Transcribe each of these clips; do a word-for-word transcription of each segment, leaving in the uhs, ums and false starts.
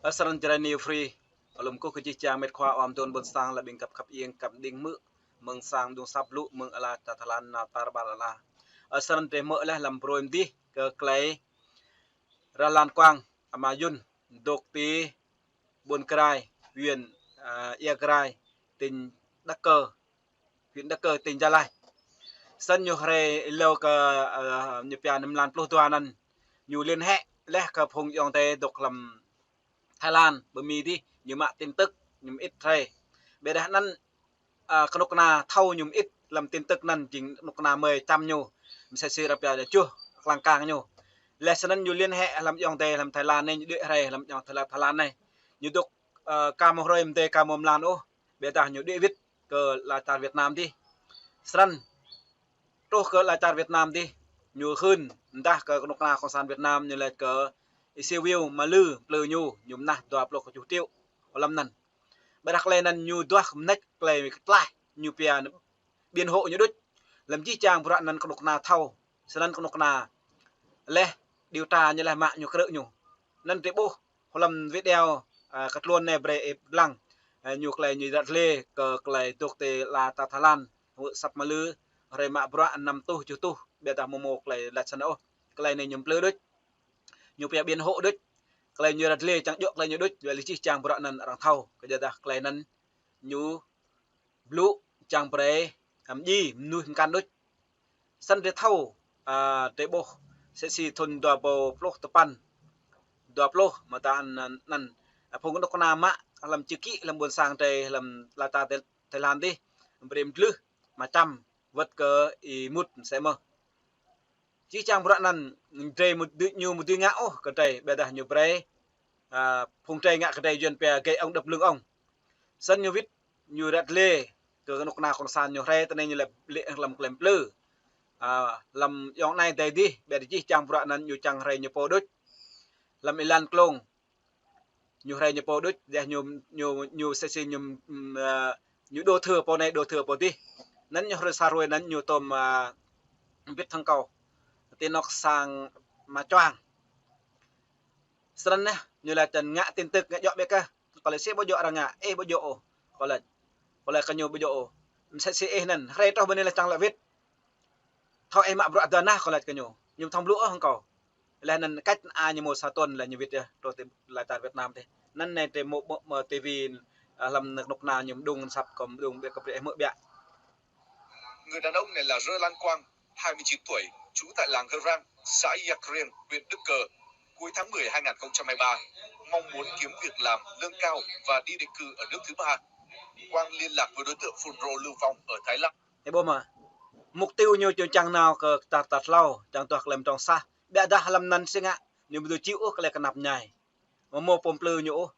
Ơ srăng Jrai New Free, lŏm kơkuh kơ jih jang mĕt khua ƀôn dôn ƀôn sang lĕ ƀing găp khăp iêng kăp đing mơ̆, mơ̆ng sang dŭng sap blŭ, mơ̆ng ala ta Thái Lan nao tar ƀar ala. Ơ srăng drơi mơ̆ lĕ lăm brơi mơdih kơ klei Rơlan Kuang, ama Yun, dŏ ti ƀuôn Krai, huyện, à, Ia Grai, tỉnh Đắk Cơ, huyện Đắk Cơ, tỉnh Gia Lai. Srăng ñu hrơi hlâo kơ, à, ñu pia năm mlan pluh dua anăn. Ñu liên hệ lĕ kơ phung ayŏng adơi dŏ lăm Thái Lan, ƀơi Mi dih, ñu mă tin tức, ñu mơit hrơi. Ƀiădah anăn, à, kơnuk kơna thâo ñu mơit lăm tin tức anăn jing kơnuk kơna mơi čăm ñu. Msĕ si arăng pia čuh, klang kang ñu. Lĕ srăng ñu liên hệ lăm ayŏng adơi lăm Thái Lan anai, ñu đuaĭ hrơi lăm ayŏng Thái Lan, Thái Lan anai. Ñu dŏ, à, ka mơ̆ hrơi mơdơi ka mơ̆ mlan ôh, ƀiădah ñu đuaĭ wĭt kơ ala čar Việt Nam dih. Srăng truh kơ ala čar Việt Nam dih, ñu hưn mơdah kơ kơnuk kơna cộng sản Việt Nam, ñu laĭ kơ Isiviu Mă Lư plư ñu, ñu mơnah dua pluh kơjuh triệu hlăm anăn. Ƀiădah klei anăn ñu duah mnêč klei kơtlaih, ñu pia biện hộ ñu đôč. Lăm jih jang bruă anăn kơnuk kơna thâo, srăng kơnuk kơna lĕ điều tra ñu lĕ mă ñu krư̆ ñu. Anăn drơi ƀuh hlăm video, à, kơ tluôn anai brơi ih lăng, à, ñu klei ñu ră lĕ kơ klei dŏ ti ala ta Thái Lan, wơ̆t sap Mă Lư, hrơi mă bruă năm tuh, juh tuh, ƀiădah mơ̆ mơ̆ klei lač srăng ôh. Klei anai ñu plư đôč. Ñu pia biện hộ đôč. Klei ñu ră lĕ čang djŏ klei ñu đôč, wơ̆t lĕ jih jang bruă anăn arăng thâo. Kơ jădah klei anăn ñu blŭ čang brơi, ăm ji, mnuih mkăn đôč. Srăng drơi thâo, à, drơi ƀuh, msĕ si thŭn dua rơbâo pluh tơpăn, dua pluh, mơta anăn, anăn, à, phung kơnuk kơna mă, lăm čư̆ kĭ, lăm ƀuôn sang drơi, lăm ala ta Thái, Thái Lan dih, brơi mdlưh, mă čăm, wơ̆t kơ ih mŭt msĕ mơh. Jih jang bruă anăn drơi mŭt dư-, ñu mŭt dưi ngă ôh kơ drơi, ƀiădah ñu brơi, à, phung drơi ngă kơ drơi yuăn pia gay ông đập lưng ông. Srăng ñu wĭt, ñu ră lĕ kơ kơnuk kơna cộng sản ñu hrơi tơ anai ñu lĕ lĕ lăm klem plư. À, lăm ayŏng anai adơi dih, ƀiădah jih jang bruă anăn ñu čang hrơi ñu pô đôč. Lăm êlan klông, ñu hrơi ñu pô đôč, dah ñu, ñu, ñu msĕ si ñu, ưm, à, ñu đô thư pô anai, đô thư pô dih. Anăn ñu hrơi sa hruê anăn ñu tŏm, à, mbĭt hăng kâo ti anŏ sang Mă Čuang. Srăng anai, ñu laĭ tăn ngă tin tức ngă djŏ ƀiă kơ. Kâo laĭ si ƀu djŏ arăng ngă, ih ƀu djŏ ôh. Kâo laĭ, kâo laĭ kơ ñu ƀu djŏ ôh. Msĕ si ih anăn, hrơi truh ƀơi anai lĕ čang lăp wĭt. Thâo ih mă bruă dơnah, kâo laĭ kơ ñu. Ñu thâo blŭ ôh hăng kâo. Lĕ anăn cách anai ñu mơ̆ sa tuần lĕ ñu wĭt yơh, truh ti ala čar Việt Nam dih. Anăn anai drơi mơ̆, mơ̆, mơ̆ ti vi, à, lăm kơnuk kơna ñu mđung sap kơ mđung ƀiă kơ brơi mơ̆ ƀiă. Người đàn ông này là Rơ Lan Quang, hai mươi chín tuổi, trú tại làng Hơ Rang, xã Ia Kriêng, huyện Đức Cơ. Cuối tháng mười hai nghìn không trăm hai mươi ba, mong muốn kiếm việc làm lương cao và đi định cư ở nước thứ ba. Quang liên lạc với đối tượng Fulro Lưu Vong ở Thái Lan. Ih ƀuh mơ̆, mục tiêu ñu čang nao kơ ta, ta hlâo, čang duah klei mdrŏng sah. Ƀiădah hlăm anăn si ngă, ñu ƀu dưi ôh klei knap mñai. Mơ̆ mơ̆ pô plư ñu ôh.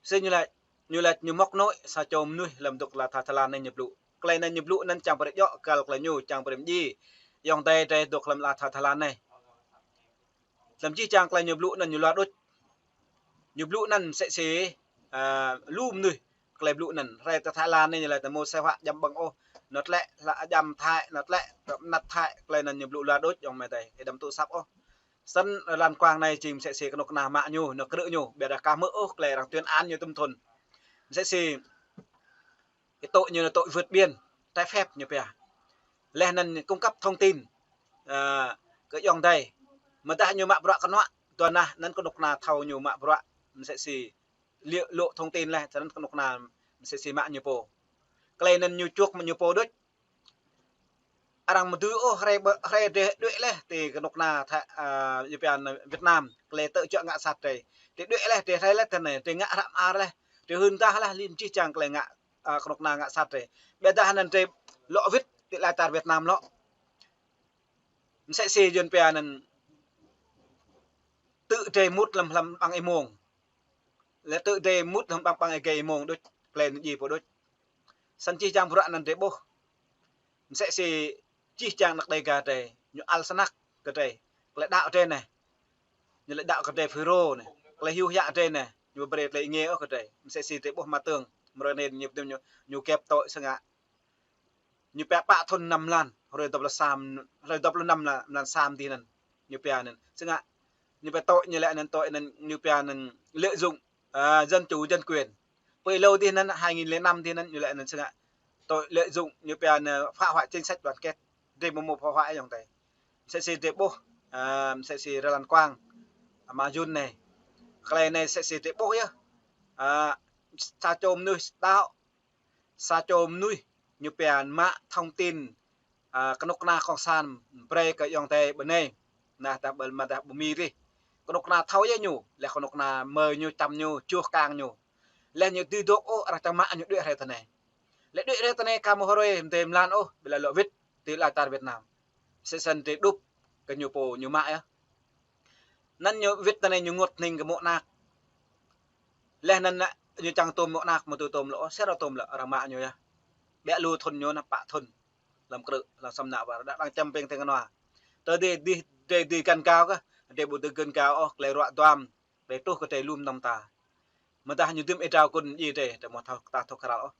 Si ñu laĭ, ñu laĭ ñu mŏk nui sa čô mnuih lăm dŏ ala ta Thái Lan anai ñu blŭ. Klei anai ñu blŭ anăn čang brơi djŏ kơ klei ñu, čang brơi mdjai. Ayŏng adơi drơi dŏ lăm ala ta Thái Lan anai. Lăm jih jang klei ñu blŭ anăn ñu luar đôč. Ñu blŭ anăn msĕ si, à, lu mnuih klei blŭ anăn. Hrơi ta Thái Lan anai ñu laĭ ta mơ̆ sĕ huă djăm ƀơ̆ng ôh. Nao tlĕ, hlăk djăm Thái, nao tlĕ, mnăt Thái, klei anăn ñu blŭ luar đôč ayŏng amai adơi. Ih đăm tŭ sap ôh. Srăng Rơ Lan Quang anai jing msĕ si kơnuk kơna mă ñu, nao krư̆ ñu, ƀiădah ka hmư̆ ôh klei arăng tuyên án ñu tŭm thŭn. Msĕ si, ih tŭ ñu nao tŭ vượt biên, trái phép ñu pia. Leh anăn cung cấp thông tin, à, kơ ayŏng adơi. Mơdah ñu mă bruă kơnuă, dua nah anăn kơnuk kơna thâo ñu mă bruă, msĕ si, liơ-, lŏ thông tin leh, srăng kơnuk kơna msĕ si mă ñu pô. Klei anăn ñu čuh mă ñu pô đôč. Arăng mơ̆ dưi ôh hrơi ƀơ-, hrơi drơi đuaĭ leh ti kơnuk kơna Tha-, à, Yuan Việt Nam, klei tơčŏk ngă sat drơi. Drơi đuaĭ leh, drơi hrơi leh tơ anai, drơi ngă hră mơar leh, drơi hưn dah leh, lin jih jang klei ngă, à, kơnuk kơna ngă sat drơi. Ƀiădah anăn drơi lŏ wĭt ti ala čar Việt Nam lŏ. Msĕ si Yuan pia anăn tŭ drơi mŭt lăm, lăm ƀăng êmông. Lĕ tŭ drơi mŭt hăng ƀăng ƀăng êgei êmông đôč, klei anăn djai pô đôč. Srăng jih jang bruă anăn drơi ƀuh. Msĕ si jih jang anăk Đêga drơi, ñu ăl snăk kơ drơi. Klei đăo drơi anai. Ñu lĕ đăo kơ drơi Fulro anai. Klei hiu hiă drơi anai. Ñu brơi klei êngiê ôh kơ drơi. Msĕ si drơi ƀuh mă tơ̆ng. Mrơi anai ñu, ñu, ñu kep tŏ sơngă. Ñu pia pă thŭn năm mlan, hrơi dua pluh sa, hrơi dua pluh năm mlan, mlan sa dih anăn. Ñu pia anăn. Sơngă, Ñu pia tội, ñu laĭ anŭn tội anŭn ñu pia anŭn lợi dụng, à, dân chủ, dân quyền. Pơ ih lô dih anŭn hai nghìn lẻ năm dih anŭn ñu laĭ anŭn sơngă. Tội lợi dụng, ñu pia anŭn phá hoại chính sách đoàn kết. Drei mơ̆ mơ̆ phá hoại ayŏng adơi. Msĕ si drei ƀuh, à, msĕ si Rơlan Quang, à, Ama Yun anai. Tơlơi anai msĕ si drei ƀuh yơh. À, sa čô mơnuih đaŏ, sa čô mơnuih ñu pia mă thông tin, à, kơnuk kơna cộng sản brơi kơ ayŏng adơi ƀơi anai. Nah, dah ƀơi, mă dah ƀơi Mi dih. Kơnuk kơna thâo yơh ñu, laih kơnuk kơna mơi ñu, čăm ñu, čuh kang ñu. Laih ñu dưi dŏ ôh, arăng čang mă ñu đuaĭ hrơi tơ anai. Laih đuaĭ hrơi tơ anai ka mơ̆ hrơi mơdê mlan ôh, ƀiă lĕ lŏ wĭt, ti ala čar Việt Nam. Msĕ snăn drei đup kơ ñu pô ñu mă yơh. Anŭn ñu wĭt tơ anai ñu ngot hning kơ mô̆ anak. Laih anŭn ñu čang tôm mô̆ anak, mơ̆ tŭ tôm lŏ, sĭt ră tôm lŏ, arăng mă ñu yơh. Ƀiă lu thŭn ñu anŭn, pă thŭn. Lăm krư̆, lăm săm nă war, đa đăng čăm ping teng kơnua. Tơ dih, dih, dih, dih găn gao kơ, dih ƀu dưi găn gao ôh, tơlơi ruă duam, tơlơi truh kơ drei lŏm năm ta. Mơ̆ dah ñu dưm ih drao kŭn ji drei, drei mơ̆ thâo, ta thâo krăl ôh.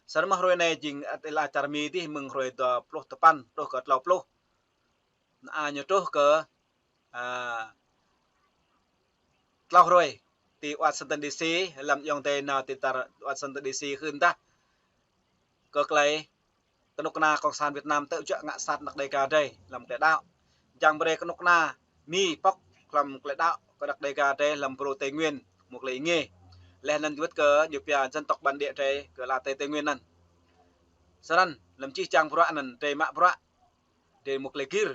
Snăn mơ̆ hrơi anai jing ăt ih laĭ čar Mi dih mơ̆ng hrơi dua pluh tơpăn truh kơ tlâo pluh. Anŭn ñu truh kơ, à, tlâo hrơi ti Washington D C, lăm ayŏng adơi nao ti čar Washington D C hưn dah kơ tơlơi kơnuk kơna cộng sản Việt Nam tơl juă ngă sat anăk Đêga drei lăm tơlơi đaŏ. Čang brơi kơnuk kơna Mi pŏk lăm tơlơi đaŏ kơ anăk Đêga drei lăm brô Tây Nguyên, mơ̆ tơlơi ngê. Laih anŭn wĭt kơ ñu pia dân tộc bản địa drei kơ ala Tây, Tây Nguyên anŭn. Snăn, lăm jih jang bruă anŭn drei mă bruă, drei mơ̆ tơlơi gir.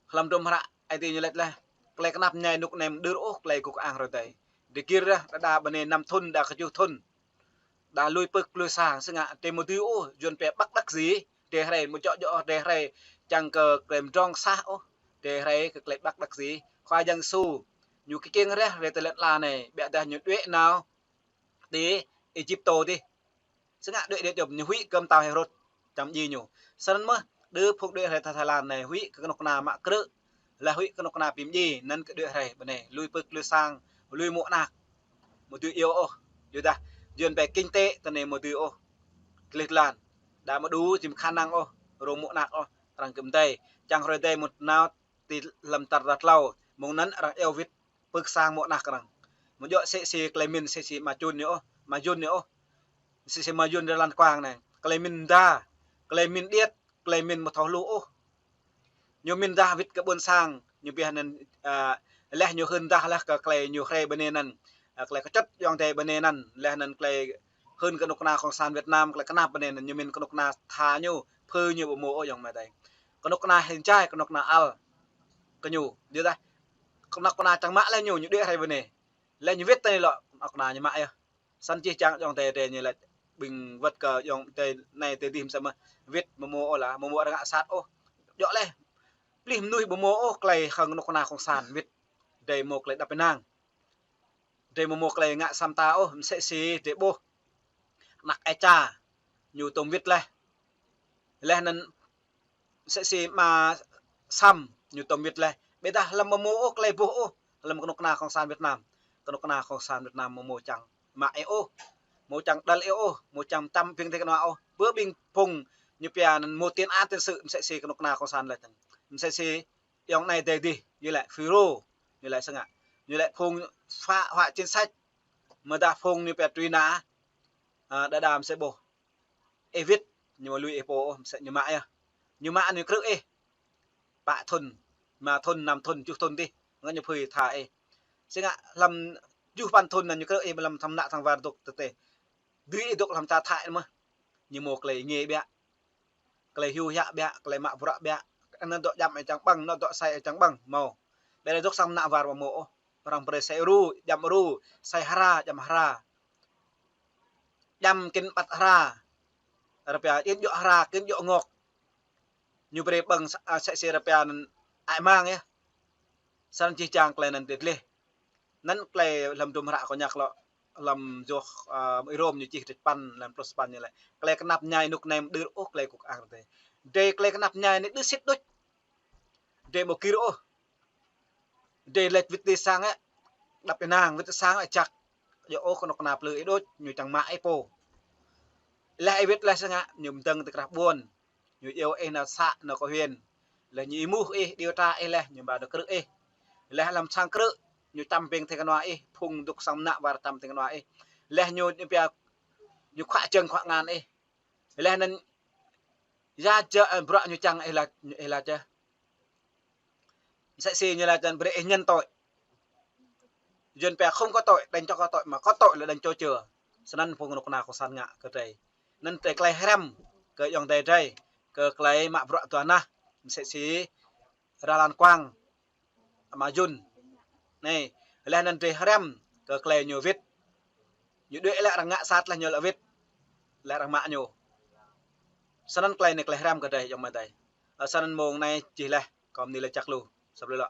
Hlăm hdruôm hră Aê Diê ñu laĭ laih: Tơlơi kơnap mơñai rơnŭk anai mơ̆ đưr ôh tơlơi kơkuh kơang hrơi adai. Drei gir dah, đa đa ƀơi anai năm thŭn, đa kơjuh thŭn. Đa lui pưk lui sang sơngă, drei mơ̆ dưi ôh, Yuăn pia bất đắc dĩ, drei hrơi mơ̆ djŏ djŏ, drei hrơi čang kơ tơlơi mdrŏng sah ôh, drei hrơi kơ tơlơi bất đắc dĩ. Khua Yang Yêsu, ñu kơkiêng reh rai tơlơi lŏn ala anai, ƀiă dah ñu đuaĭ nao ti Êjiptô dih. Sơngă đuaĭ đuaĭ djŏp ñu huĭ kơ mtao Hêrôd čang ji ñu. Snăn mơ̆ đơ phung đuaĭ hrơi tha Thái Lan anai huĭ kơ kơnuk kơna mă krư̆, laih huĭ kơnuk kơna pim ji, anŭn kơ đuaĭ hrơi ƀơi anai, lui pưk lui sang, lui mô̆ anak. Mơ̆ dưi iâu ôh, yua dah Yuăn pia kinh tế tơ anai mơ̆ dưi ôh. Tơlơi tlan, đa mơ̆ đu jing khả năng ôh, rông mô̆ anak ôh, arăng kơ mdei. Čang hrơi adai mơ̆ nao ti lăm čar ta tlâo, mơ̆ng anŭn arăng iâu wĭt pưk sang mô̆ anak arăng. Mơ̆ djŏ msĕ si tơlơi mĭn msĕ si Ama Yun ñu ôh, Ama Yun ñu ôh. Msĕ si Ama Yun Rơlan Quang anai. Tơlơi mĭn mda, tơlơi mĭn điêt, tơlơi mĭn mơ̆ thâo hluh ôh. Ñu mĭn dah wĭt kơ ƀuôn sang, ñu pia anŭn, à, laih ñu hưn dah laih kơ tơlơi ñu hrơi ƀơi anai anŭn. À, tơlơi kơčŭt ayŏng adơi ƀơi anai anŭn, laih anŭn tơlơi hưn kơnuk kơna cộng sản Việt Nam, tơlơi kơnap ƀơi anai anŭn, ñu mĭn kơnuk kơna tha ñu, phưi ñu ƀu mơ̆ ôh ayŏng amai adơi. Kơnuk kơna hĭn jai, kơnuk kơna ăl kơ ñu. Yua dah kơnuk kơna čang mă laih ñu, ñu đuaĭ hrơi ƀơi anai. Laih ñu wĭt tơ anai lŏ, kơnuk kơna ñu mă yơh. Snăn jih jang ayŏng adơi drei ñu laĭ ƀing wơ̆t kơ ayŏng adơi anai adơi dih msĕ mơ̆ wĭt mơ̆ mơ̆ ôh lah, mơ̆ mơ̆ arăng ngă sat ôh. Djŏ laih. Plih mơnuih ƀu mơ̆ ôh tơlơi hăng kơnuk kơna cộng sản wĭt. Drei mơ̆ tơlơi đăp ênang. Drei mơ̆ mơ̆ tơlơi ngă sa mta ôh, msĕ si drei ƀuh anăk Êcha ñu tôm wĭt laih. Laih anŭn msĕ si Ama Sam ñu tôm wĭt laih. Ƀiă dah lăm mơ̆ mơ̆ ôh tơlơi ƀuh ôh, lăm kơnuk kơna cộng sản Việt Nam. Kơnuk kơna cộng sản Việt Nam mơ̆ mơ̆ čang mă ih ôh, mơ̆ čang đăl ih ôh, mơ̆ čang čăm ping tơlơi kơnua ôh. Bơ ƀing phung ñu pia anŭn mơ̆ tiền án tiền sự msĕ si kơnuk kơna cộng sản laih. Msĕ si ayŏng anai adơi dih, ñu laĭ FULRO, ñu laĭ sơngă. Ñu laĭ phung phá hoại chính sách, mơ̆ dah phung ñu pia truy nã, à, đa đa msĕ ƀuh. Ih wĭt, ñu mơ̆ lui ih pô ôh, msĕ ñu mă yơh. Ñu mă ñu krư̆ ih. Pă thŭn, rơma thŭn, năm thŭn, kơjuh thŭn dih, ngă ñu phưi tha ih. Sơngă lăm kơjuh păn thŭn anŭn ñu krư̆ ih, lăm thăm nă thăm war dŏ tơtê. Dưi ih dŏ lăm čar Thái mơ̆. Ñu mơ̆ tơlơi ngê ƀiă. Tơlơi hyu hiă ƀiă, tơlơi mă bruă ƀiă. Anŭn dŏ djăm ih čang ƀơ̆ng, anŭn dŏ asơi ih čang ƀơ̆ng, mơ̆. Ƀiă dah dŏ sang nă war mơ̆ ôh. Arăng brơi asơi ru, djăm ru, asơi hra, djăm hra. Djăm kĭn ƀăt hra. Rơpia kĭn djŏ hra, kĭn djŏ ngŏk. Ñu brơi ƀơ̆ng sa-, a, msĕ si rơpia anŭn ai mang yơh. Snăn jih jang tơlơi anŭn tơlơi dleh. Anŭn tơlơi lăm hdruôm hră kơ ñu lŏ, lăm Yuăn, a, Rôm ñu čih djăt păn, lăm pluh sa păn ñu laĭ: Tơlơi kơnap mơñai rơnŭk anai mơ̆ đưr ôh tơlơi kơkuh kơang hrơi adai. Drei tơlơi kơnap mơñai anai đưr sĭt đôč. Drei ƀu gir ôh. Drei laĭ wĭt ti sang ĕ, đăp ênang, wĭt ti sang ĕ jak. Djŏ ôh kơnuk kơna plư ih đôč, ñu čang mă ih pô. Laih ih wĭt laih sơngă, ñu mdơ̆ng ti krah ƀuôn. Ñu iâu ih nao să, nao kơ huyện. Laih ñu êmuh ih, điều tra ih laih, ñu ba nao krư̆ ih. Laih lăm sang krư̆, ñu čăm ƀing tơ̆ng kơnua ih, phung dŏ sang mơnă wơr čăm tơ̆ng kơnua ih. Laih ñu, ñu pia, ñu khuă jơ̆ng khuă tơngan ih. Laih anŭn ya jơ, ơ, bruă ñu čang ih laĭ, ih laĭ čeh. Msĕ si ñu laĭ čang brơi ih nhận tội. Yuan pia không có tội, đành cho có tội, mà có tội là đành cho chừa. Snăn phung kơnuk kơna kông sản ngă kơ drei. Anŭn drei tơlơi hrăm kơ ayŏng adơi drei, kơ tơlơi mă bruă dua nah, msĕ si Ra Lan Quang, ama Yuan. Anai, laih anŭn drei hrăm kơ tơlơi ñu wĭt. Ñu đuaĭ lĕ arăng ngă sat laih ñu lĕ wĭt. Lĕ arăng mă ñu. Snăn tơlơi anai tơlơi hrăm kơ drei ayŏng amai adơi. Ơ, snăn mông anai čih laih, kâo mơni laĭ čăk lu. Săp lu lŏ.